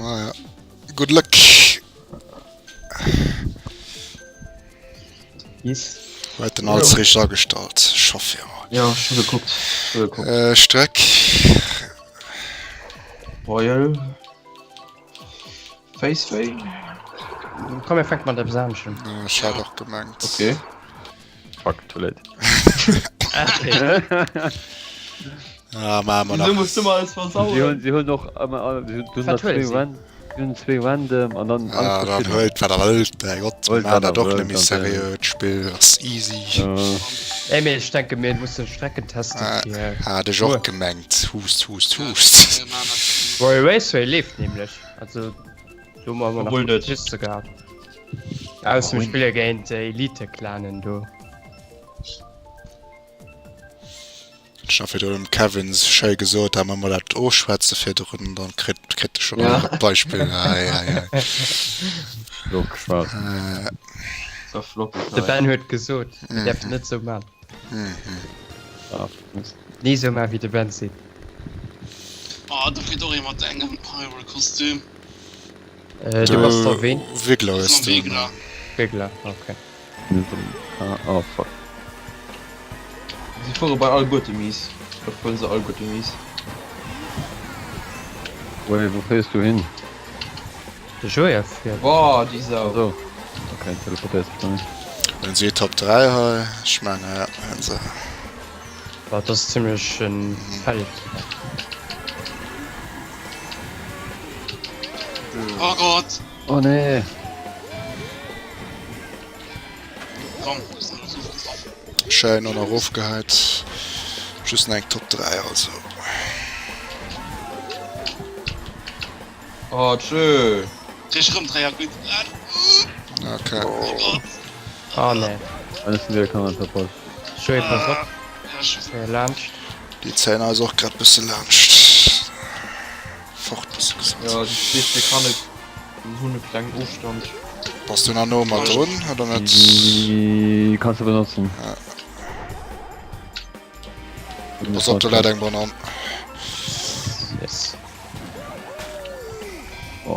Naja. Good luck. Yes. Huet den alles richteg agestallt. Ech hoffe jo. Ja, ech hu gekuckt. Ech hu gekuckt. Äh, Streck. Royal. Faceway. Komm, mir fänke mat eppes anescht un. Ja, ech hat och gemengt. Okay. Fuck, too late. Ah, maache mer Wieso nach. musst du mal alles Si hunn, versauen? si hunn och ëmmer all, si hunn, du hunn Wat nach huele zwee si? Ran, si hunn zwee random an dann Ah, alles dann verschidden. huelt wat der wëllt, bei Gott, mir Huelt maachen wat der dat och wëllt net méi an seriö, dann. d'Spill ass easy. Äh. Ey, mee ech denke mir mussen Strecken testen Ah, fir hat ech och muer. gemengt. Hust, hust, hust. Royal Raceway leeft nämlech, also do hu mer ëmmer nach Obwuel gutt net. Piste gehat. Ausser mir spille géint Elite-Clanen do. Ech hat virdrun dem Kevin schéi gesot, da man mer dat ofschwätze virdrun, dann kritt kritt de schon Ja. e Beispill. Ei, ei, ei. Flott geschwat. Äh, Das war flott. De Ben huet gesot, mir däerfen net sou man. Ah, Mist. Ni sou man wéi de Ben seet. Oh, do kritt och ee mat engem Hyrule-Kostüm. Äh, du bass da ween? Wiggler Ass hues mam du. Wiggler. Wiggler, okay. Ah, oh fuck. Si fuere bei all guete mies. Da fueren se all guete mies. Wait, wou féiers du hin? De Joer fiert. Boah, déi Sau. Achso. Okay, teleportéiers dech bei mir. Hunn si Top 3 hei? Ech menge ja, hunn se. Bah, dat ass zimlech en Feld. Oh Gott! Oh nee! Komm, wir sind noch getroffen. Schéin an erofgeheit. Just nach eng Top 3 also. Oh, tschö. Krieg ich rëm 3 gutt. Okay. Oh Gott. Oh nee. Alles sind wieder Kanal verpasst. Joé, pass op. Ja, ich Fir laanscht. Déi zéien eis och grad bësse laanscht. Fort bësse gesot. Ja, déi zweet Kanne hunn e klengen Ofstand. Bass du nach no mat drun oder net? Déi kanns du benotzen. Ja. Pass op, do läit eng Banan. Yes. Oh.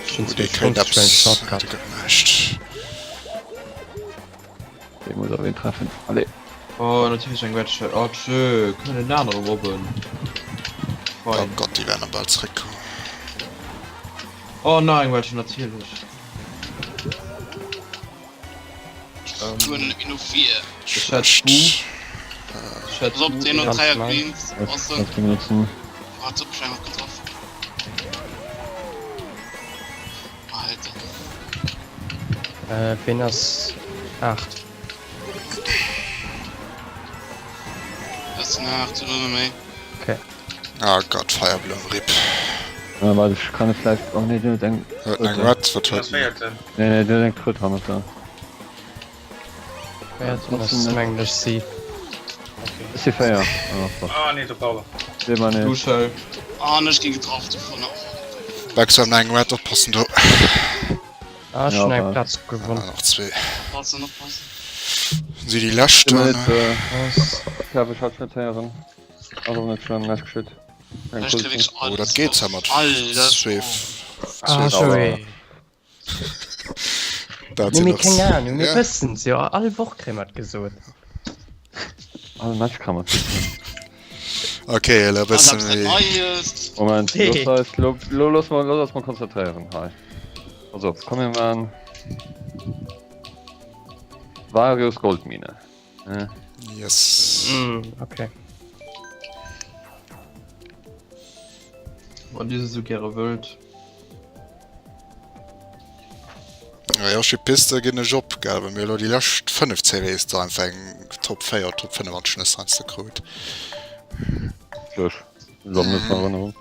Ech hunn Dee zwee kéint Schongs, ech mengen eppes. Shortcut. Dee gëtt näischt. Dee muss op een treffen. Allez. Oh, natierlech eng Red Shirt. Oh, tschö, kënnen en anere robben. Oh Fein. Gott, déi wären bal zréckkommen. Oh, nach eng Red Shirt, natierlech. Ähm, Fuhren net méi no vir. ech hätt Schlecht. Bu. Ech hätt Pass op, Bu. deen huet Ganz 3 mein. Greens. Awesome. Kannst du benutzen. Hat op scheinbar getroffen. Alter. Äh, ween ass 8? Das sind 8 oder méi. Okay. Ah Gott, Firebloom, RIP. Ah, warte, ich kann vielleicht. Oh nee, den huet eng. Huet eng Red, wat Das huet en? véierten. Nee, nee, den huet eng Trëtt hannert der. Véierten ass mengen ech si. Ech si 4. Oh, fuck. Ah nee, de Paul. Seh mal net. Duschel. Ah, an ech gi getraff dovunner. Bex an eng Red oppassen do. Ah, ech Ja, hunn eng aber- Plaz gewonn. Ah, nach zwee. Oppassen, oppassen. Si déi lescht Seh mal dann. net, äh, Was? ich hab, ich hab net héieren. Ass och net schlëmm, näischt geschitt. Eng Ech kritt Position. wierklech Oh, dat alles geet drauf. zwar mat Alles zwee. Ah, zwee Joé. Dat Nee, sinn mee och keng Ahnung, mir ja. wëssen's jo, all Woch kréie mer et gesot. All Match kann man tippen. Okay, elo Ass bësse eppes méi. Neies. Moment, Nee. looss eis, lo, lo, looss mal, looss eis mal konzentréieren hei. Pass op, komm mir man Varius Goldmine. Äh, Yes. Mm, okay. Wann dir se sou gäre wëllt. Ja, jo, fir Piste ginn ech op, gell, well mir elo déi lescht 5 CWs da einfach eng Top 4, Top 5 an d'Schnëss heiansdo krut. Duerch. Besonders in Erinnerung.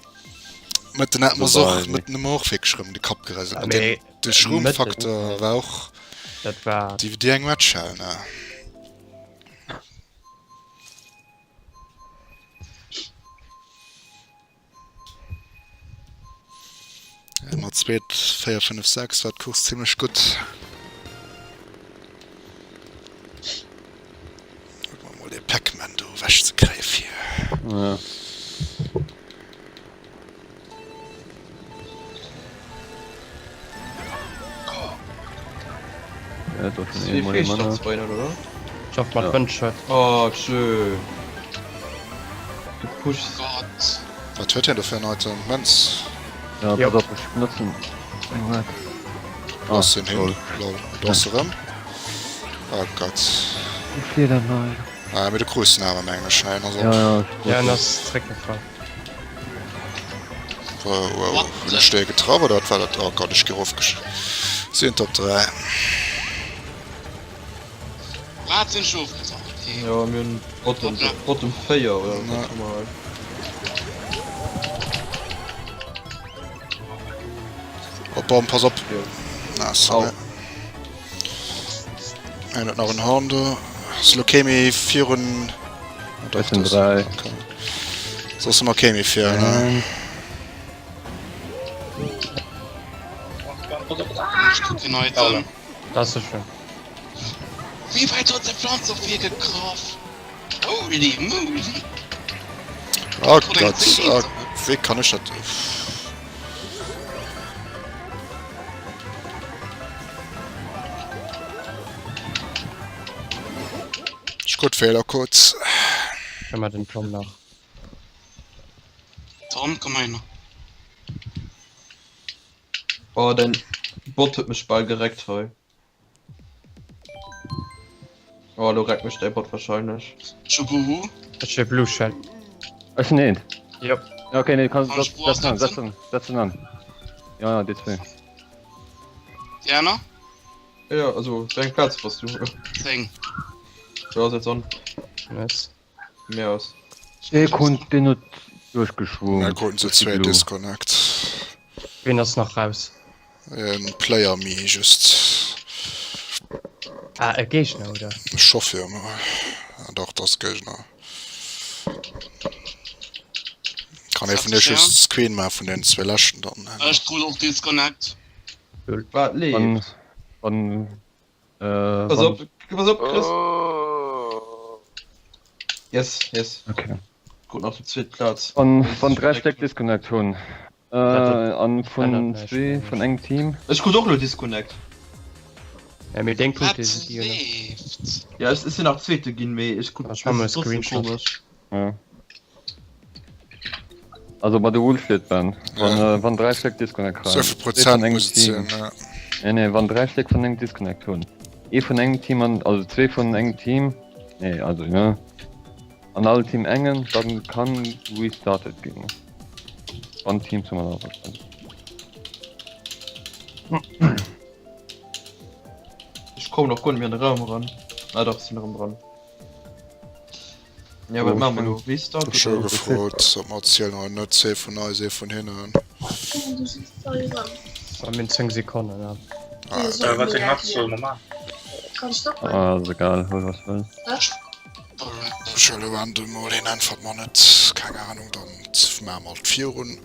Mëtten hat mer se och, Wobei- mëtten hu mer och wierklech erëm de Kapp gerëselt. Ja, Mat deem, mee de Schroom-Faktor war och dat war déi, déi eng Red Shell, ne? Mat zweet 4, 5, 6 war d'Course zimmlech gutt. Kucke mer mol dee Pac-Man do ewech ze kréie vir. Ja. Ja, doch schon ee Mol manner. Schaff mat Wënschert. Oh, tschö. Gepushst. Gott. Wat huet hien do fir en Item? Mënz? Ja, pass op, ech benotzen eng Red. Wo ass hien hin? Lol, do ass e rëm. Oh Gott. Fliedermaul. Ah, mee du krus en awer mengen ech, ne? Ja, ja. Ja, en ass zréckgefall. Wow, wow. Hunn ech déi getraff oder wat war dat? Oh Gott, ech gi rofgesch. Si hunn Top 3. Wat sinn ech ofgesat? Jo, mir hunn Bottom, Bottom 4 oder wat hu mer hei? Op Bom, pass op! Na, sorry. En huet nach en Horn do. Ass lo kee méi virun. Ah, doch, sind das- drei. Okay. Soss hu mer kee méi vir, ne? Ech kucken Item. Dat ass schön. Wéi wäit huet se Pflanz op hie gegraff? Holy moly! Oh Gott, oh, wéi kann ech dat... Ech krut Fehlercodes. Schau mal den Tom nach. Tom, komm hei hin. Oh, dein Bot huet mech bal gereckt hei. Oh, lo reckt mech däi Bot wahrscheinlech. Schubuhu. Ech hu Blue Shell. Ech sinn eent. Jop. Ja, okay, nee, kannst Kann ich setz setz an, setz setzen? an, setz an. Ja, ja, déi zwee. Déi aner? Ja, also wéi eng Plaz bass du? 10. Ja, setz an. Nice. Mir aus. Ee konnt deen huet Mir duerchgeschwommt. kruten zu zwee Disconnect. Ween ass nach raus? En Player me just. Ah, e Géigner, oder? Ech hoffe jo mol. Ah, dach, dat ass Géigner. Kann ee vun iech just Screen maachen vun den zwee leschten dann? Ech krut och Disconnect. Wat leeft? Wann, wann, äh, Pass wann. op, pass op, Chris. Yes, yes. Okay. Krut nach déi zweet Plaz. Wann, wann 3 Stéck Disconnect hunn, äh, an vun Ännert näischt. zwee vun engem Team. Ech krut och lo Disconnect. Ja, mee deng Wat Punkte si déi, oder? leeft? Ja, ech sinn nach Zweete ginn, mee ech krut Ech man mol das ist trotzdem Screenshot. komisch. Ja. Also bei de Wolf steet Ben, wann, Ja. äh, wann 3 Stéck Disconnect Sou kréien, vill zwee vun Prozent engem muss et Team. sinn, ja. Nee, nee, wann 3 Stéck vun engem Disconnect hunn, ee vun engem Team an, also zwee vun engem Team, nee, also, ne, an all Team engen, dann kann restarted ginn. Wann Team zum averstanden. Ech kommen och guer net méi an de Raum eran. Ah dach, ech sinn erëm dran. Ja, wat maache mer elo? Restart Ech hu oder? gefrot, ob mer zielen oder net. Zwee vun eis, ee vun hinnen. Bei mir 10 Sekonnen, ja. Ah, Äh, wat eng Map solle mer man? Ah, ass egal, huel was wëlls. Ech huele random mol een, äntwert mer net. Keng Ahnung, dann maache mer alt virun.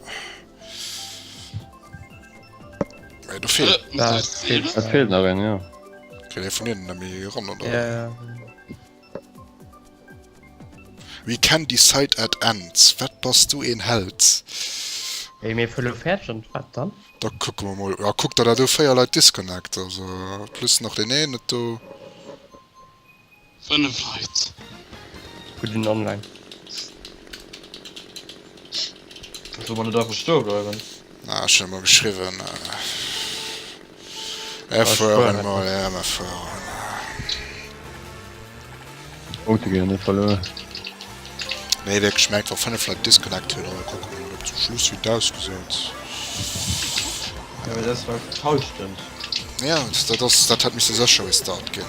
Mee do feelt. Da feelt Et feelt nach een, jo. Kritt ee vun hinnen net méi eran, oder? Ja, ja. We can decide at end. Wat bass du een Held. Ey, mir fu lo fäerdeg an wat dann? Da kucke mer mol. Ja, kuck der dat u, 4 Leit disconnect, also plus nach deen een net do. 5 Leit. Gudden Online. Soll mer net einfach stoe bleiwen? Na, ech hunn emol geschriwwen. Mir fueren mol, ja, mir fueren. Punkte ginn net verluer. Nee, wierklech, merkt wa 5 Leit disconnect hunn, da kucke mer mol op zum Schluss wéi et ausgesäit. Ja, mee dat ass well d'Hallschent. Ja, dat ass, dat hätt misse sécher restart ginn.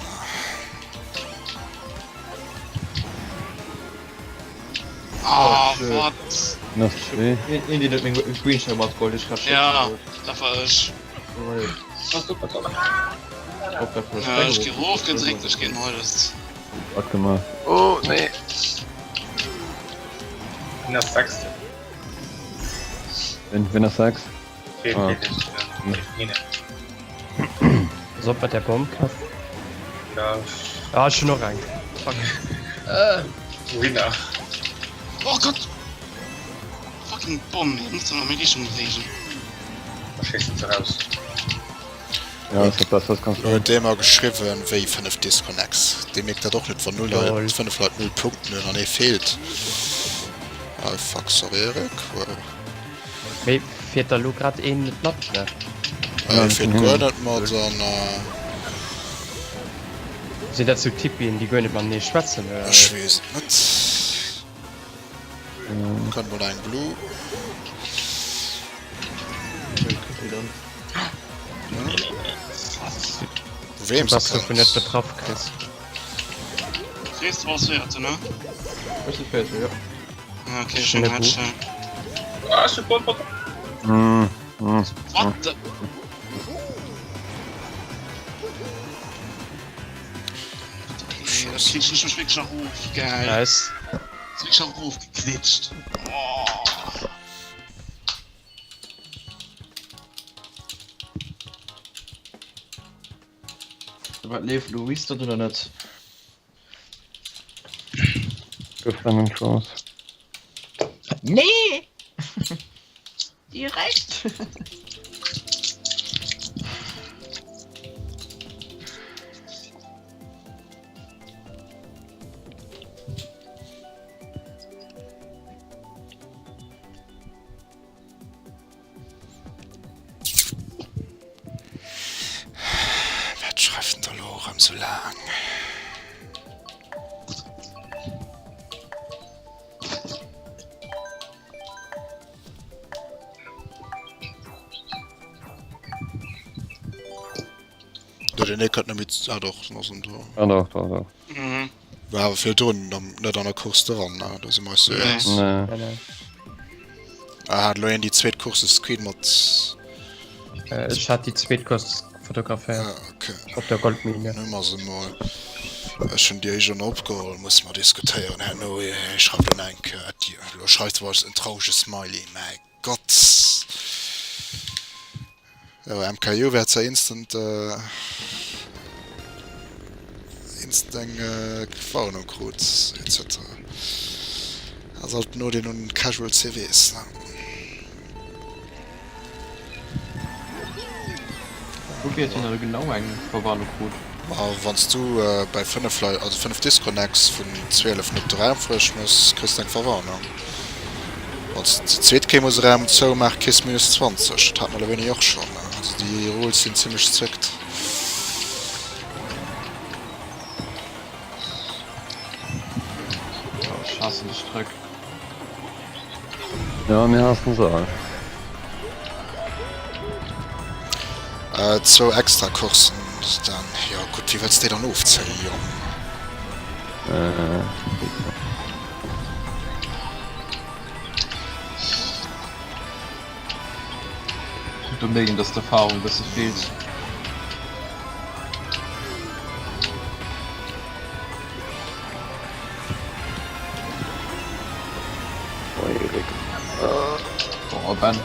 Ah, Oh, wat? Nach zwee. Een, deen huet meng Greenshell matgeholl, ech grad Ja, dat war ech. Op dat Ja, ech gi rofgedréckt, ech ginn heules. Wat gemaach? Oh nee! Wien ass sechste? Wien, wien ass sechs? Fehlt Ah. mir Pass op mat der Bomm, Kev. Ja, Ah, ech hunn och eng. Fuck. Winner. Oh Gott! Fucking Bomm, ey, muss doch nach méi Richtung beweegen. Da schéissen se raus. Ja, dat ass dat Best, wat kanns Lo man. huet dee mer geschriwwen, wéi 5 Disconnects. Dee mierkt dat och net, wann 0 Leit, 5 Leit 0 Punkten hunn an ee feelt. Ah fuck, sorry Eric. Wow. Mee fiert da lo grad een net mat, ne? Ee fiert guer net mat an. Sinn dat sou Typien, déi guer net matenee schwätzen, oder Ech wéi? weess et net. Kënnt mol eng Blue. Du bass dovun net betraff, Chris. Chris, du bass Véierte, ne? Ech si Véierte, jo. Ah, okay, ech hunn eng Headshot. Ah, ech hu voll Pot. What the? Okay, das krieg ich mich wirklich erof, geil. Nice. Das ist wirklich erof geklitscht. Oh. Wat leeft lo? Restart oder net? Gouf dann eng Chance. Nee! Direkt! Wat schreift en da lo erëm sou laang? Do den Nick hat net méi, ah doch, den ass en do. Ah doch, doch, doch. Mhm. War awer virdrun net an der Course dran, ne? Do si mer eis sou eens. Nee. Nee, nee. Ah, hat elo een déi zweet Course Screen mat. Ech hat déi zweet Course fotograféiert. Ah, okay. Op der Goldmine. Hu mer se mol. Ech hunn déi éischt ënner opgeholl. Musse mer diskutéieren herno. Ech schreiwen elo eng Kéier. Elo schreift se eis en traurege Smiley. Mäi Gott. Jo, MKU wäert zwar instant instant eng Warnung krut etc. Ass alt den Nodeel un Casual CVs ne. Wou wier et dann genau eng Verwarnung krut? Ma wanns du bäi 5 Leit, also 5 Disconnects vun 12 net de Raum frësch mëss, kriss de eng Verwarnung. Wanns de déi zweet Kéier muss e Raum zoumaachen, kriss minus 20. Dat hat mer elo wéini och schonn. Also déi Rules sinn zimmlech strikt. Oh, ech haassen déi Stréck. Ja, mir haassen se all. Zwou extra Coursen dann. Jo gutt, wéi wëlls de déi dann ofzéien, Jong? Äh. Do mierkt een, dass d'Erfahrung e bësse feelt. Oh Ben.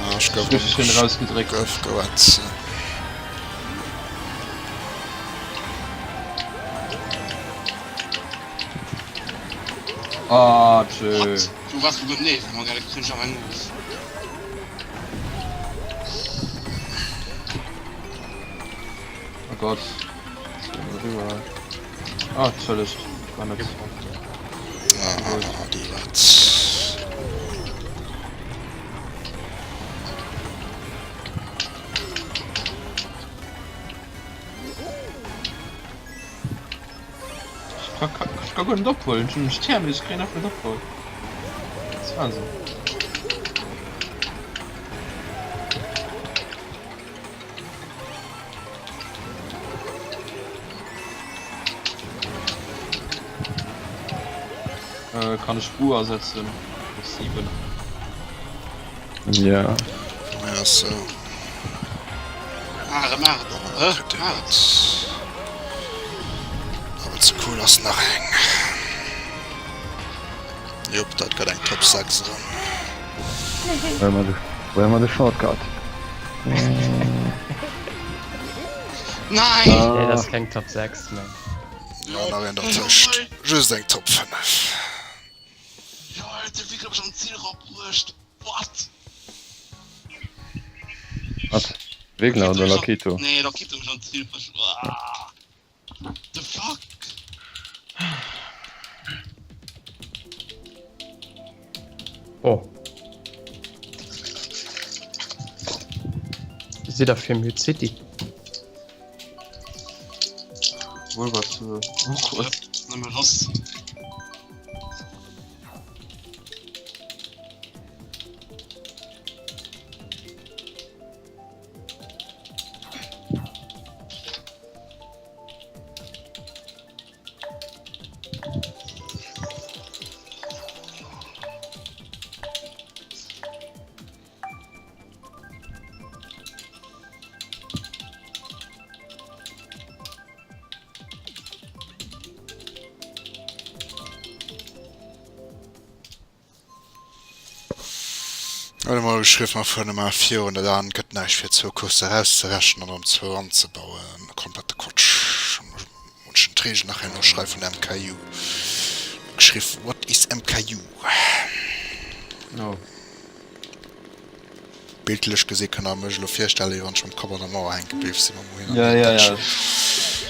Ah, ech gouf Richtig schön rausgedréckt. Gouf gewetzt. Ah, tschö. Du warst gut, nee, man kann ich auch einen Oh Gott. Ah, entschëllegt. War net. Ah, déi wat. Ech ka guer net ophuelen, ech hunn en Stär, mee ech kréien einfach net opgeholl. Dat ass Wahnsinn. Äh, kann ech U ersetzen? Op 7. Ja. Ja, so. Mare, mare, Oh, kritt Dir dat. Awer ze cool ass nach eng. Jop, dat gëtt eng Top 6 erëm. Huele mer de, huele mer de Shortcut. Nein! Nee, dat ass keng Top 6, mä. Ja, nach een dertëscht. Just eng Top 5. Lol, de Wickel hab ech am Ziel rabruecht. What? Wat? Wiggler oder Lakito? Nee, Lakito huet an d'Ziel versch. Ah. The fuck? Oh. Sidd der fir Mute City? Wohl was zu. Oh Gott. Nëmme lass. Huet emol geschriwwen, mer fueren emol virun, dat an gëtt näischt fir zwou Coursse erauszerechnen an erëm zwou anzebauen. Komplette Quatsch. Munchen d'Reegel nach herno schreiwen vun MKU. Geschriww, What is MKU? No. Bildlech gesi kënnt der mech elo virstellen, wéi wann ech mam Kapp an der Mauer hänke bliww sinn mam Moien an Ja, der ja, ja. Tätsch.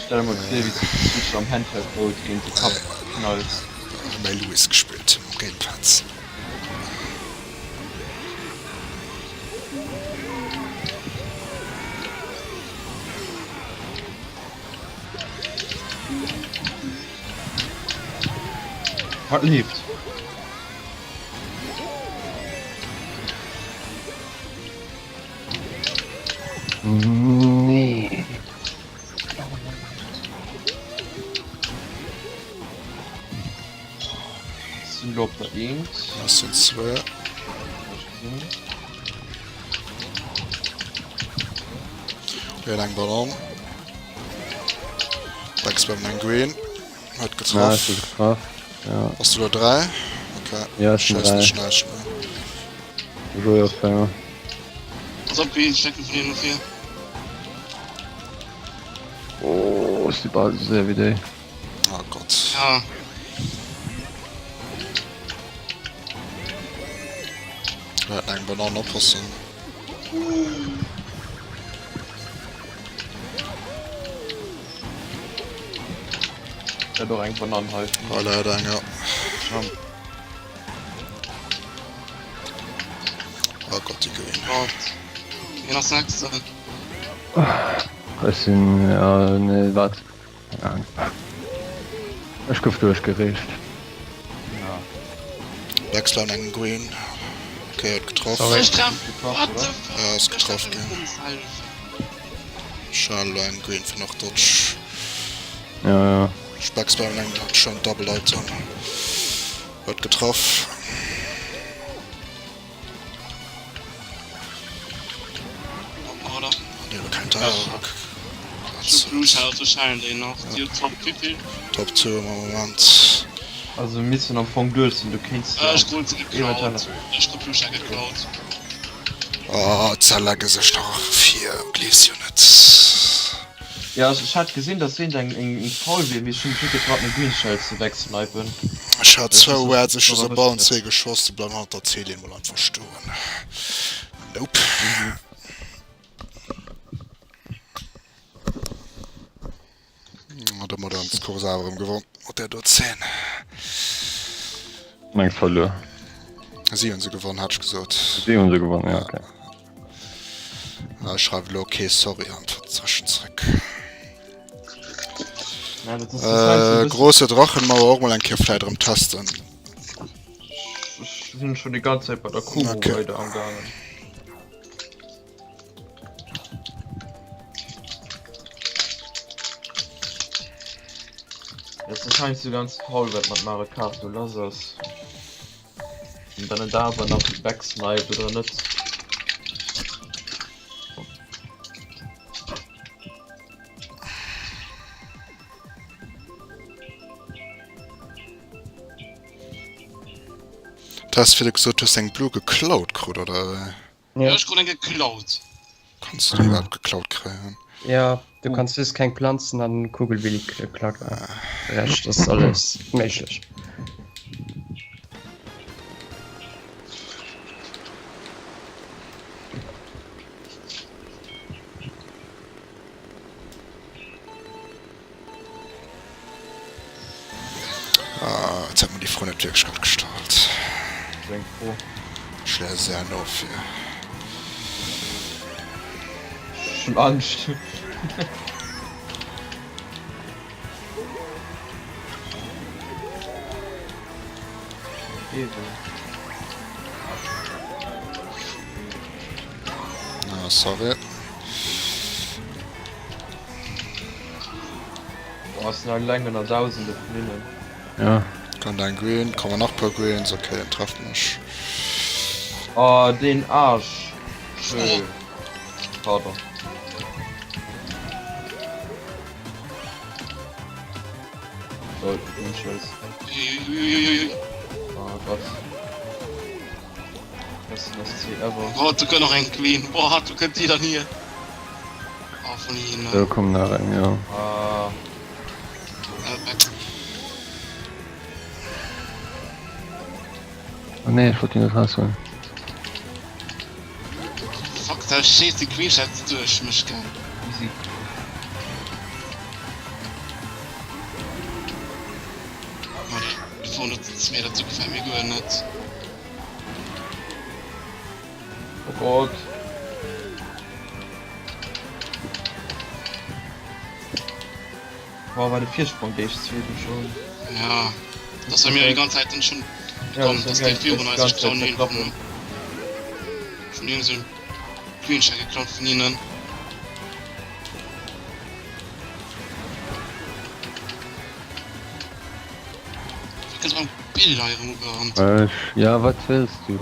Stell der mol vir, wéi s du d'Switch am Handheld Mode géint de Kapp knalls. Mäi Louis gespillt mam Gamepad. Wat leeft? Nee. Sinn lo op der Eent. Das sind zwee. Huet eng Ballon. Backspam eng Green. Huet Ah, getraff. ech hu getraff. Ja. Bass du lo 3? Okay. Ja, ech sinn Scheiss 3. mech näischt méi. Jojo fair. Pass op, wéi stecken vun hinne vir. Oh, ech si bal esou séier wéi déi. Oh Gott. Ja. Huet eng Banane oppassen. Dat och eng Banan hei. Hei läit eng, ja. Jump. Oh Gott, déi Green. Gott. Wien ass nächste? Ech sinn, ja, nee, wat? Keng Ahnung. Ech gouf duerchgereecht. Ja. Backslime eng Green. Okay, huet getraff. Sorry. Ech treff. Getraff, What oder? the fuck? Ja, ass Ech getraff treffen ginn. myself. Schal elo eng Green fir nach Dodge. Ja, ja. Backslime eng hat schon Double Item. Huet getraff. Oder? Nee, elo keng Dialog. Ech hu Blue Shell, so schellen déi nach. Déi huet Top wéivill? Top 2 am Moment. Also mir missten am Fong duerch sinn, du kéints Äh, ech krut se eventuell geklaut. Ech krut Blue Shell geklaut. Oh, zerlegge sech nach vir, gleefs jo net. Ja, ech hat gesinn, dass eent eng eng faul wier, mee ech hunn mech net getraut meng Green Shell ze wegsnipen. Ech hat Dat zwou ass Reds, ech hu noch se erwëscht ballen net. zwee geschoss, déi bleiwen hannert der Zillinn mol einfach stoen. Nope. Mhm. Domadder hunn d'Course awer erëm gewonn mat där do Zeen. Mengs verluer. Si hunn se gewonn, hat ech gesot. Si hunn se gewonn, ja, okay. Ah, ech schreiwe lo okay, sorry an d'Verzrechen zréck. Ja, dat ass das heiansdo e Äh, bëssen- große Drachenmauer och mol eng Kéier vläit erëm testen. Ech sinn schon déi ganz Zäit bei der Kumo Okay. weider am gaangen. Et ass heiansdo ganz faul wat mat Mario Kart do lass ass. An dann en da awer nach wegsniped oder net. Du has virdu gesot, du hues eng Blue geklaut krut, oder? Ja, ech krut eng geklaut. Kanns du déi iwwerhaapt geklaut kréien? Ja, du kanns just keng Planzen an Kugelwilli klauen. De Rescht ass alles méiglech. Jetzt hat mer déi Fro net wierklech grad gestallt. Seng Fro. Ech leeë séier no fir. Ech hunn Angscht. Ah, sorry. Boah, es sinn alleng ënner Dausende vun hinnen. Ja. Kommt ein Green, kommen nach paar Greens, okay, den trefft mech. Oh, den Arsch. Schön. Pardon. So, Green Uiuiuiui. Oh Gott. Was ist das Ziel ever? Oh, du könnt noch eng Queen. Boah, du könnt die dann hier. Oh, von hier, ne? Do kommen nach eng, ja. Ah. Äh, Oh nee, ech wollt déi net raushuelen. Fuck, da schéisst de Queen Chat duerch mech, gell. Easy. Ma déi Phone dat mir dat gefällt mir guer net. Oh Gott. Boah, war de Virsprong géif zweeten schon. Ja, das war mir die ganze Zeit dann schon Ja, kommt, das dass war die mir die 94 ganze Zeit Tonnen zerklappen. von irgend so Greenshare geklaut von ihnen. Kannst du mal Bilder hier rumgerannt? Äh, ja, wat wëlls du?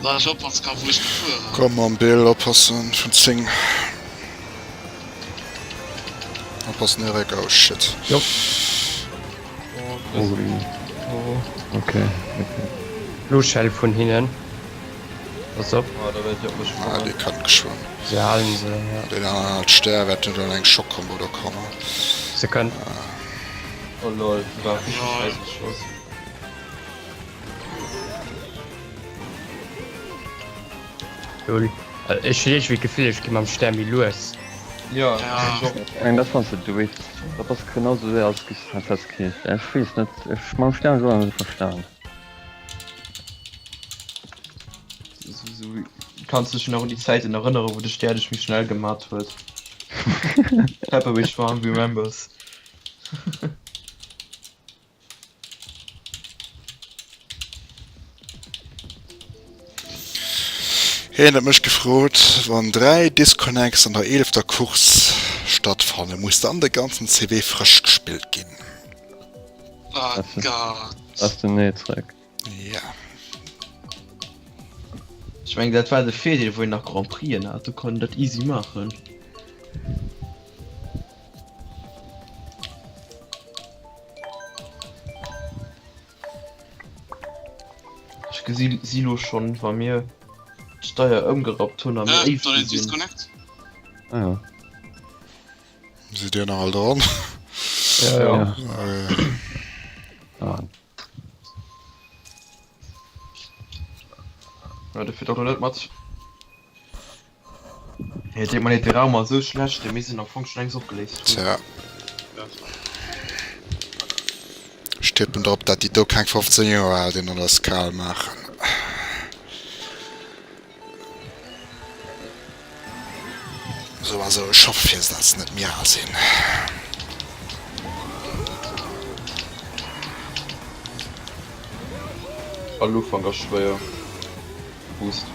Da ich oppassen kann, wo ich gefuhren. Komm mam Bill, oppassen, vun 10. Oppassen Eric, oh shit. Jo. Oh, Oh, okay, okay. Blue Shell vun hinnen. Pass op. Oh, da wäert jo op mech Ah, kommen. déi kann geschwënn. Se halen se, ja. Deen aneren hat Stär, wäert net an eng Schockkombo do kommen. Sekënn. Oh lol, dat war richtig Lol. scheiße Geschoss. Lol. Ech hunn iergendwéi d'Gefill, ech gi mam Stär méi lues. Ja, Ja. ech och. Eng, dat fannst de, du weess, dat ass genau sou séier als giss du festgeheescht. Ech weess net, ech mam Stär hunn ech och nach net verstan. So, kanns dech nach un déi Zäiten erënneren, wou de Stär dech méi schnell gemat huet? Pepper Schwan remembers. Hien huet mech gefrot, wann 3 Disconnects an der eelefter Course stattfannen, muss dann de ganzen CW frësch gespillt ginn? Oh Gott. Ass den nee zréck. Ja. Ech meng dat war de Virdeel wou een nach Grand Prixen hat, do konnt een dat easy maachen. Ech gesi si lo schonn wa mir d'Steier ëmgerappt hunn a mir Äh, Éischte soll sinn. Disconnect? Ah ja. Sidd dir nach all dran? Ja, ja. Ja. Äh, Ah. Ja, de fiert och net mat. Hey, denk mal net, de Raum ass esou schlecht, mir sinn am Fong schon längst opgeléist. Tja. Ech tippen drop, dat déi do keng 15 Joer al sinn an eis kal maachen. Sou a sou, ech hoffe fir se, dat se net méi al sinn. All Ufank ass schwéier. Boost.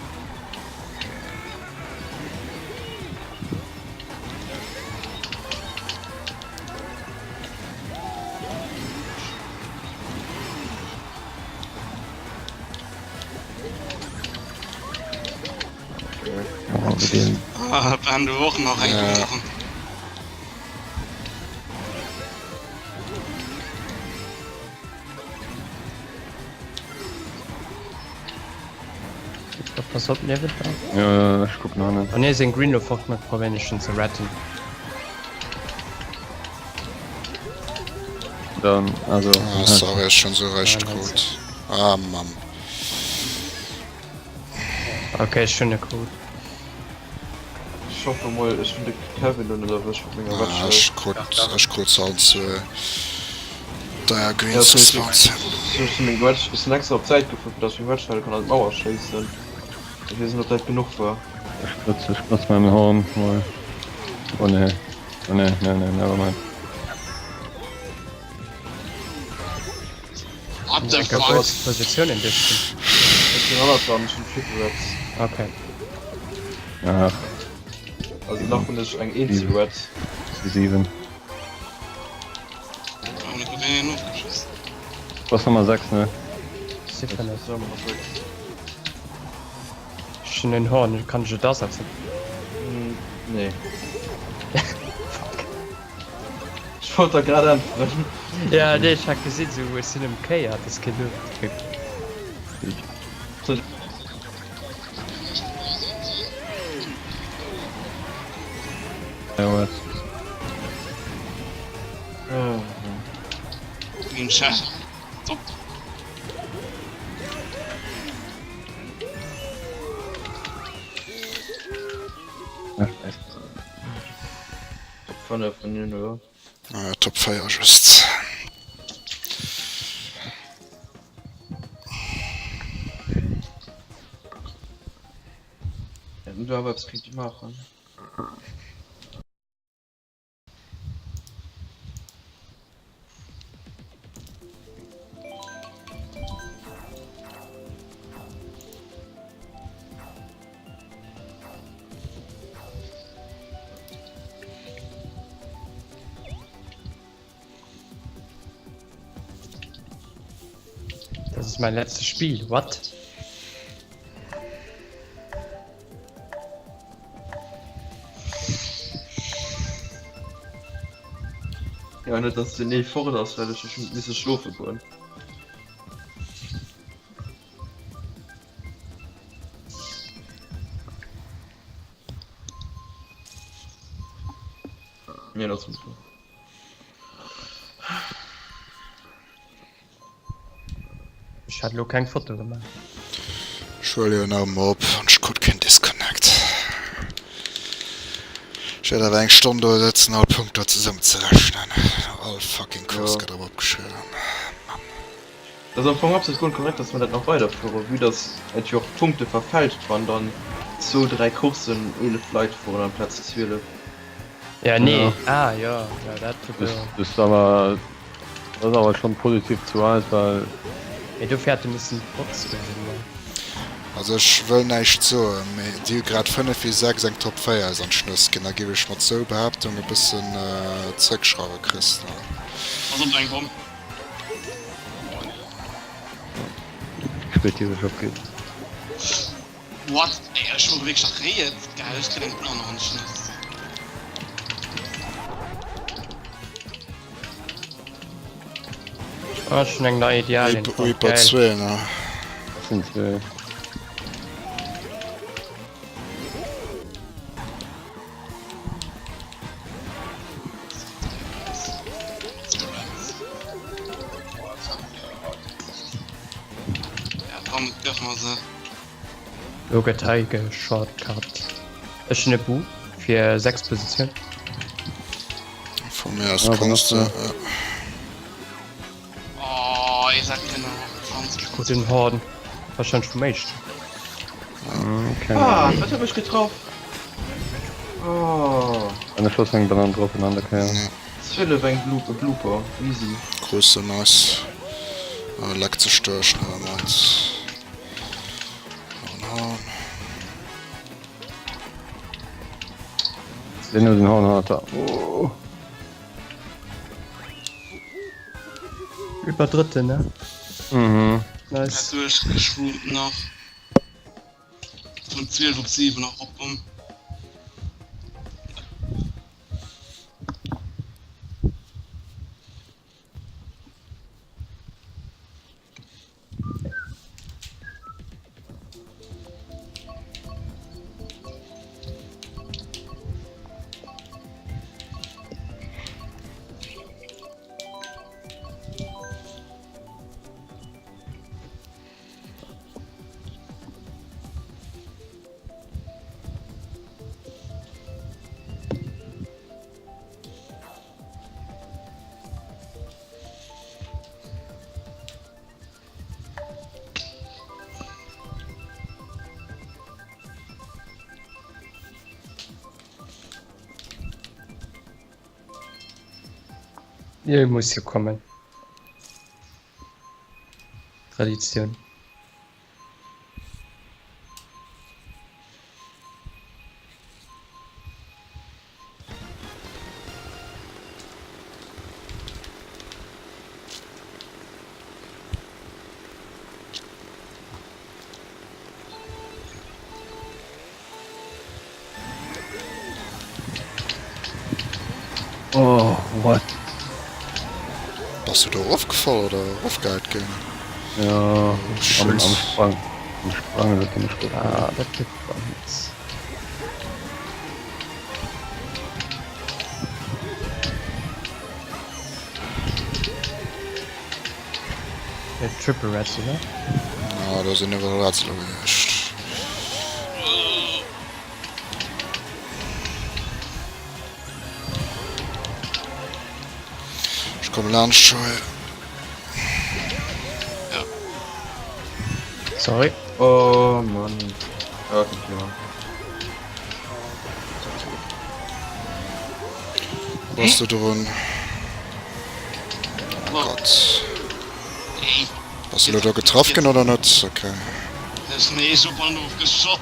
Ah, Ben, du och nach eng Ja. gebrochen. Pass op, niewent der. Ja, ja, ech kucken hannen. Oh nee, seng Green lo fort, mat probéieren ech en ze retten. Dann, also. Ah, sorry, ech hunn se eréischt Ah, krut. Ah, Mann. Okay, ech hunn e krut. Ech hoffe mol ech hunn de Kevin lo net erwëscht mat menger Ah, Wetschel. ech krut, ech krut se allen zwee. Deier Green Suspense. Ech sinn extra op d'Säit gefuer, fir datt ech meng Wedge hale kann an d'Mauer schéissen. Ech weess net, ob dat genuch war. Ech benotze, ech benotze mäin Horn mol. Oh nee, oh nee, nee, nee, never mind. What the fuck? Positiounen duerch. Ech sinn hannert dran, ech hunn Triple Reds. Okay. Ach. Also nach hunn ech eng eenzel Red. 7. Was Nummer 6, ne? Sicher net. Ech hunn en Horn, kann ech et asetzen? Nee. Fuck. Ech wollt der grad äntweren. Ja, nee, ech hat gesinn, sou ech sinn ëmkéiert, ass keen do. Ja, wat? Top 5 vun hinnen, oder? Ah, Top 4 just. Ja, du awer eppes kéint maachen. Das ist mein letztes Spiel. What? Ja, net dass den nee fort ass, well ech ech misse schlofe goen. Nee, das muss Ech hat lo keng Foto gemaach. Ech huele jo nach emol op an ech krut keen Disconnect. Ech wäert awer eng Stonn do sëtzen all Punkter zesummenzerechnen. All fucking Course Ja. gëtt erëm opgeschriwwen. Mann. Dat ass am Fong absolut guer net korrekt, dass mer dat nach weiderfueren, vue dass et jo och d'Punkte verfälscht, wann dann zwou, dräi Courssen 11 Leit fueren amplaz 12. Ja, nee. Ah, ja, ja, dat Das, das ist awer, das ass awer schon positiv zu eis, well. Mee dofir hätte missen d'Bots do sinn, ne? Also ech wëll näischt soen, mee déi hu grad 5 wéi 6 eng Top 4 eis an d'Schnëss ginn. Da giff ech mat sou Behaaptung e bëssen zréckschrauwe, Christian. Pass op eng Bomm. Spéit déi sech opgeet. What? Ey, ech fuere wierklech nach riets, geil, ech kréien eng Banane an d'Schnëss. Ah, ech hunn eng nei Idealien fonnt, Reaper geil. 2, ne? Dat sinn zwee. Ja, komm, dürfen wir se. Lo gëtt hei geshortcut. Ech hunn e Bu fir 6 Positioun. Vu mir aus Ja, kanns de. benotze. Oh, ihr seid genau 20. Krut den Horn wahrscheinlech vum éischten. Okay. Ah, wat huet mech getraff? Oh. An ech loossen eng Banane drop an der Kéier. Ja. 12 eng Blu Blooper. Easy. Grüße, nice. Ah, leck ze duerch, nevermind. Horn, Horn. Den huet den Horn hat er. Oh. Über drëtten, ne? Mhm. Nice. Duerchgeschwumt nach. Vun 12 op 7 nach op um. Jo, muss jo kommen. Traditioun. Oh, what? Bass du do erofgefall oder erofgehäit ginn? Ja, am, am Sprang. Am Sprang huet e mech getroffen. Ah, dat gëtt spannend. Triple Reds, oder? Ah, do sinn iwwerall Reds elo gewiescht. Ech komme laanscht, Joé. Ja. Sorry. Oh Mann. Ja, kein Thema. Wo bass du drun? Oh Gott. Bass du elo do getraff ginn oder net? Okay. Nee, ech hu Bahnhof geschoss.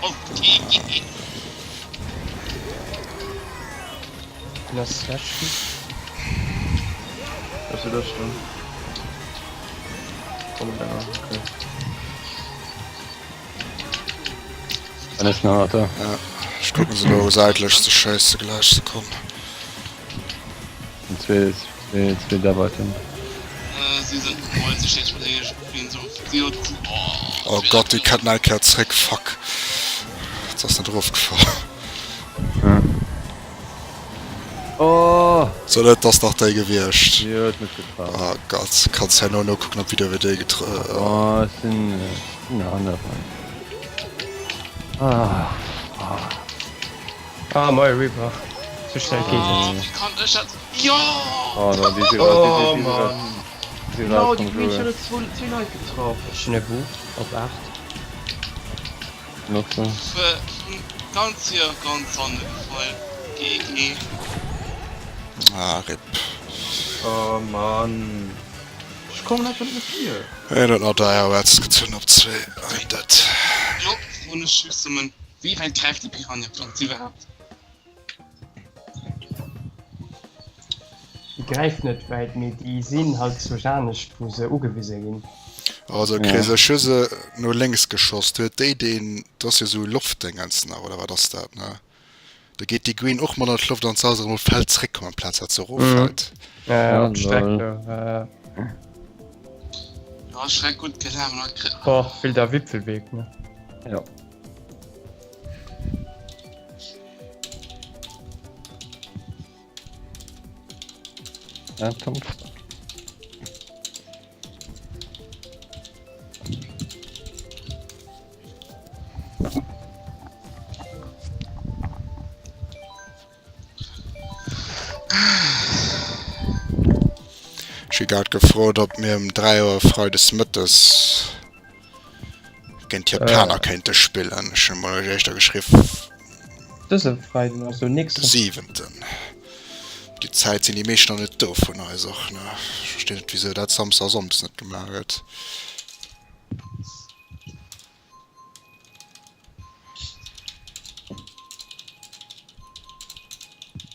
Den ass schlecht. Was ist das schon? Komm, okay. Dann ist nach da. Ja, ech kucken se elo säitlech ze schéisse gläich Sekonn. Zwee, zwee, zwee Debatten. Äh, si sinn wollen sech net verdeedegen, so si huet Oh Gott, déi kennt nach eng Kéier zréck, fuck. Jetzt ass net erofgefall. Oh! So, dat ass nach déi gewiescht. Jo, huet mech getraff. Oh Gott, kanns herno nokucken op Video wéi déi getr. Oh, ech sinn, ech sinn hannert. Ah, ah. Ah, moi Reaper. Sou schnell geet et. Wéi kann ech dat? Jo! Oh no, déi si raus, déi si raus. Déi si raus Genau, vum déi Green Joe. huet zwou, zwee Leit getraff. Ech hunn e Buch op 8. Notze. Vun ganz hier ganz hanne gefall. GG. Ah, rip. Oh Mann. Ech kommen einfach net méi vir. Hien huet nach 3 Awards gezunn op 2. Ein dat. Jo, froen ech just nëmmen, wéi wäit gräift déi Piranha-Pflanz iwwerhaapt? Déi gräift net wäit, mee déi sinn halt zu anescht wou se ugewise ginn. Also Chris, ech hu se no lénks geschoss, du huet déi deen, do ass jo sou Loftdéngens nach oder wat ass dat ne? Da geet déi Green och mat an d'Loft an se ass erëm op d'Feld zréckkomm amplaz dat se eroffält. Ja, op d'Streck do. Jo, Schreck gutt gelaf. Boah, wilder Wipfelweg ne? Jo. Ja, Tom. Ech hu grad gefrot, ob mir um 3 Auer freides mëttes géint d'Japaner kéinte spillen. Ech hunn emol éischter geschriff. Dëse Freiden, also nächste. Siwenten. Déi Zäit sinn déi meescht nach net do vun eis och, ne? Ech verstinn net, wisou dat Samsdes a Sonndes net gemaach gëtt.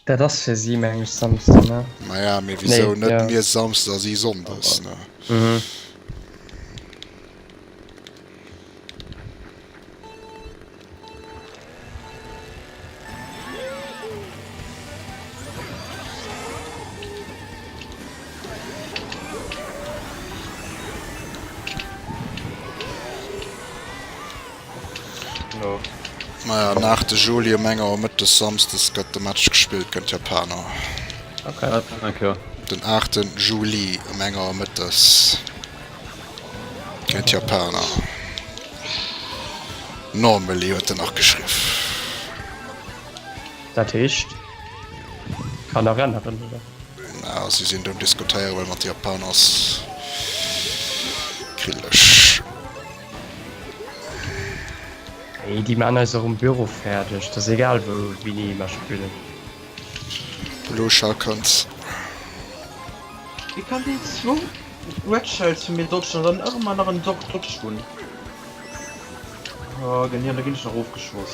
Dat ass fir si meng ech Samsden, ne? Maja, mee wisou Nee, net ja. mir Samsdes a si Sonndes, ne? Mhm. No. Maja, den 8 Juli um eng Auer mëttes samsdes gëtt de Match gespillt géint d'Japaner. Okay. Okay. Den 8 Juli um eng Auer mëttes géint d'Japaner. Normally huet en nach geschriww. Dat heescht, kann nach änneren, oder? Na, si sinn do um diskutéieren, well mat de Japaner ass krillesch. Hey, déi maan eis och um Büro fäerdeg, dat ass egal wou, wéini mer spillen. Blue Shell kënnt. Wéi kann deen zwou Red Shells vu mir dodgen an dann ëmmer nach en Dodge hunn? Oh genial, da ginn ech nach ofgeschoss.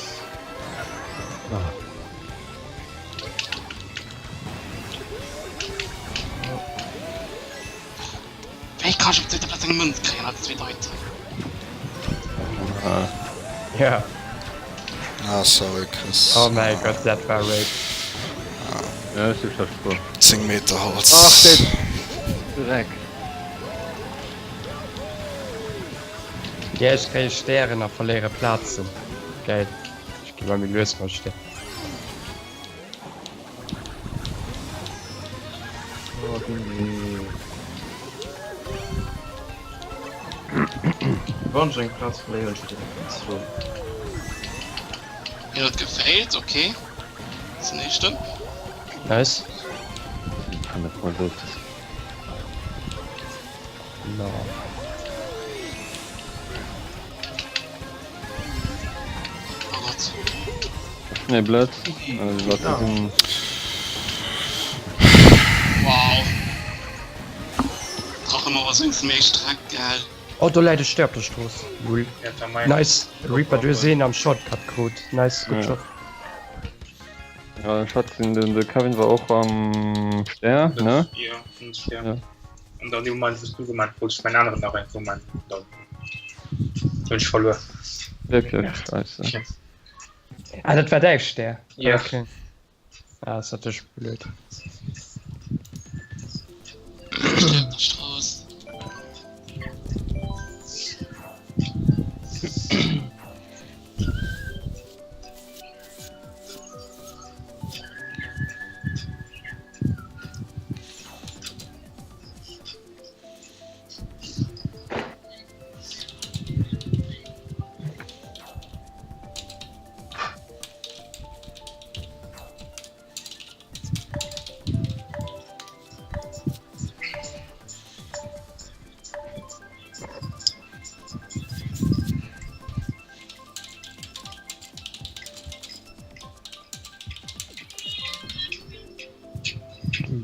Wéi kann ech op zweeter Plaz eng Mënz kréien als zweet Item? Ja. Ah sorry Chris. Oh mäi Gott, dat war rape. Ja, ech si schlecht gefuer. 10 Meter Holz. Ach den Dreck. Ja, ech kréie Stären a verléiere Plazen. Geil. Ech gi mol méi lues mam Stär. Oh, genee. Wann ech eng Plaz verléieren, ech direkt eng zwou. Hien huet gefailt, okay. Ass den éischten. Nice. Kann net mal so. No. Oh Gott. Nee, blöd. Also, was ist denn... Wow. Brauch ëmmer was wéinst méi Streck, gell? Oh, do läit e Stär op der Strooss. Lul. Ja, dat war mein. Nice. Reaper, du hues een am Shortcut krut. Nice, good Ja. job. Ja, ech hat den, den, de Kevin war och am Stär, ne? Ja, den Stär. Ja. An dann dee Moment, wou s du gemaat wollt ech mäin aneren nach eng Kéier man. Dann hunn ech verluer. Wierklech? Scheisse. Ja. Ah, dat war däi Stär? Ja. Okay. Ah, ass natierlech blöd. Stär op der Strooss.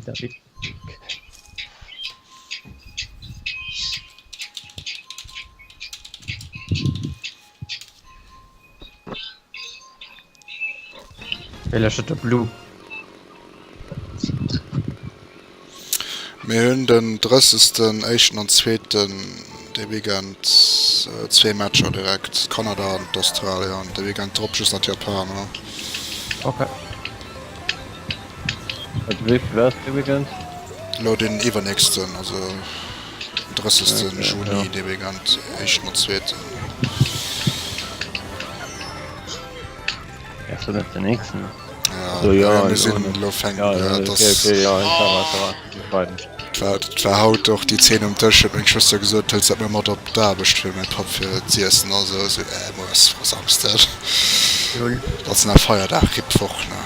David. Wéi de Blue? Mir hunn den 30. Éischten an Zweeten de Weekend zwee Matcher direkt, Kanada an d'Australier an de Weekend drop just nach d'Japaner. Okay. Also wéi vill war de Weekend? Elo den iwwernächsten, also den 30. Okay, Juni, ja. dee Weekend, éischten an zweeten. Ja, so net den nächsten. Ja, So, ja, ja, mir jo, sinn ne. elo fänken, Ja, ja, ja, et okay, ass, okay, ja, ça va, ça va. Beiden. et war, et war haut och déi 10 um Dësch, huet meng Schwëster gesot, hëls dat mol mat op d'Aarbecht fir mäi Papp fir z'iessen a sou. Ech sou, äh, muer ass Samsdeg. Lol. Dat ass nach Feierdag, RIP Woch, ne.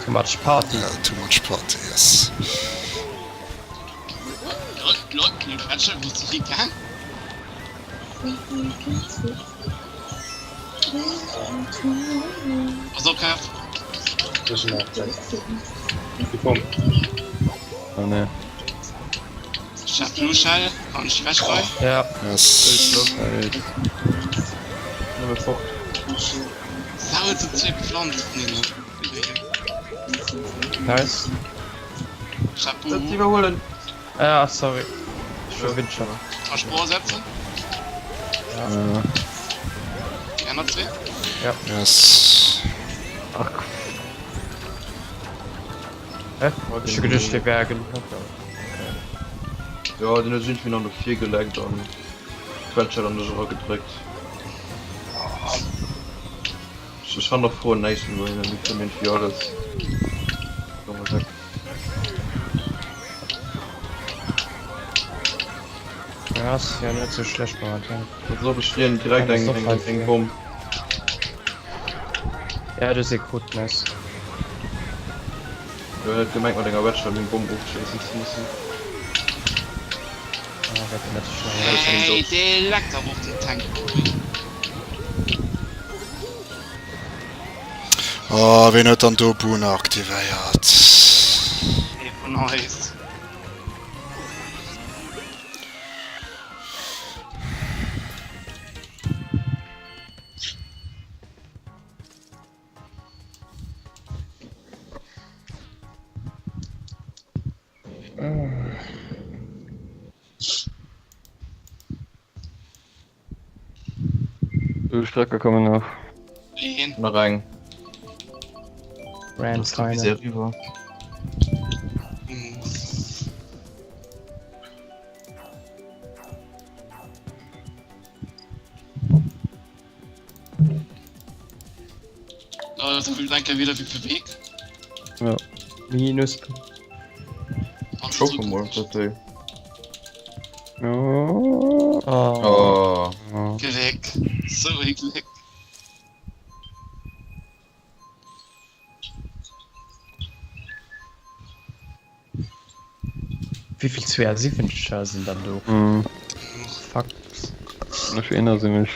Too much Party. Ja, too much Party, yes. Lol, lol, Quetsche, wou ass de gaang? Pass op, Kev. Komm. Oh ne. Chef Blue Shell, kann ech wechreien? Ja. Yes. Nëmme fort. Sau, et sinn zwee Pflanzen. Nee, ne. Nice. Chapeau. Dat iwwerhuelen. Ah, sorry. Ech hu Windschatz. Kann ech Spore setzen? Ja. Déi aner zwee? Ja. Yes. Ach. Hä? Ech hu geduecht, dee wär genockt. Jo, den huet iergendwéi nach no vir geleckt an d'Quetschert an dech eragedréckt. Ech han och froen näischt méi wou hin, mir fir alles. Ja, ass jo net sou schlecht momentan. Pass op, ech leeën direkt eng eng eng Bomm. Ja, du se krut nice. Jo, net gemengt mat enger Wedge meng Bomm ofschéissen ze mussen. Ah, wäert net sou schnell. Hey, dee leckt awer och den Tank. Oh, ween huet dann do Buna aktivéiert? Ee vun eis. Wéivill Strecke kommen nach? Een. Nach eng. Grand Das geht Final. sehr rüber. Mhm. Oh, das will danke wieder wie bewegt. Ja. Minus. Schokomol, dat déi. Oh. Oh. Oh. Geleck. So eklig. Wéivill 72er sinn dann do? Mhm. Fuck. Ech erinnere mech.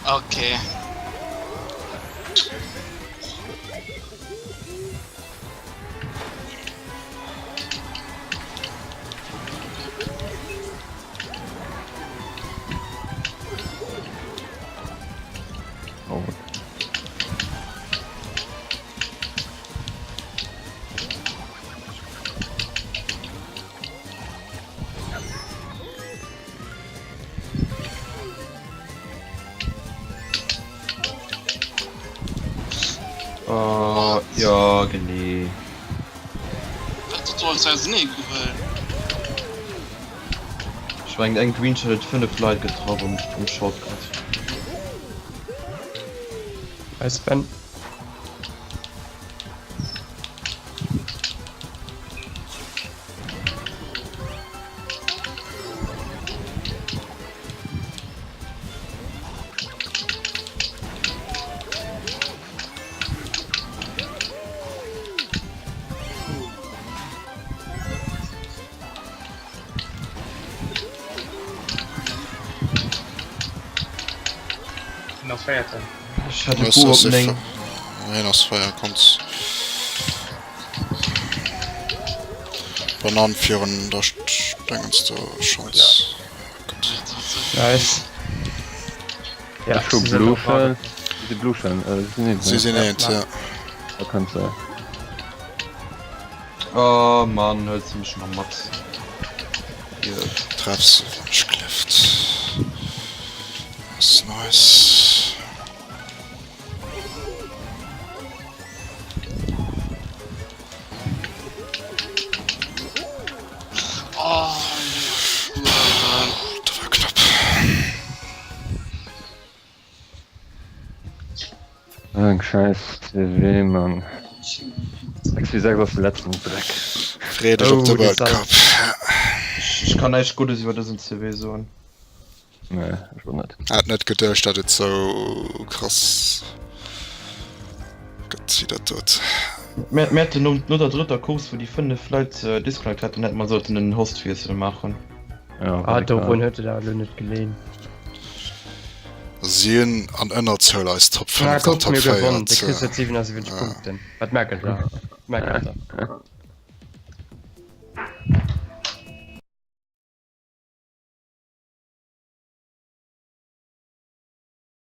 Okay. Oh. Oh, ja, genee. Dat soll ze nee gewëllt. Ech mengen eng Green Shell huet 5 Leit getraff um, um Shortcut. Hi Sven. Nach féierten. Ech hat e Boo op 9. Hien ass feier, kommt. Banan virun der Dingens do schonns. Nice. Ja, Ech hu sie sind Blue auch Shell. Si si Blue Shell, äh, si sinn eent, Si ne? sinn eent, ja. Da kannst du. Oh Mann, huet se mech nach mat. Hier. Treffs wann ech gelift. Ass nice. Oh, Dat war knapp. Eng scheiß CW, Mann. 6 wie 6 ass de letzten Dreck. Free dech op de Oh, World déi Cup. Ech kann näischt Guddes iwwer dësen CW soen. Nee, ech och net. Hat net geduecht dat et sou krass gëtt wéi dat dot. Mir mir hätten no no der drëtter Course wou déi 5 Leit disconnect haten, hätte mer sollten en Hostwiessel maachen. Ja, Ah, radikal. dorun huet et awer elo net geleeën. Si hunn an Ënnerzuel eis Top 5 Na an kuck, Top mir 4. gewonnen. De Chris huet 77 Punkten. Wat meckert der? Wat meckert der?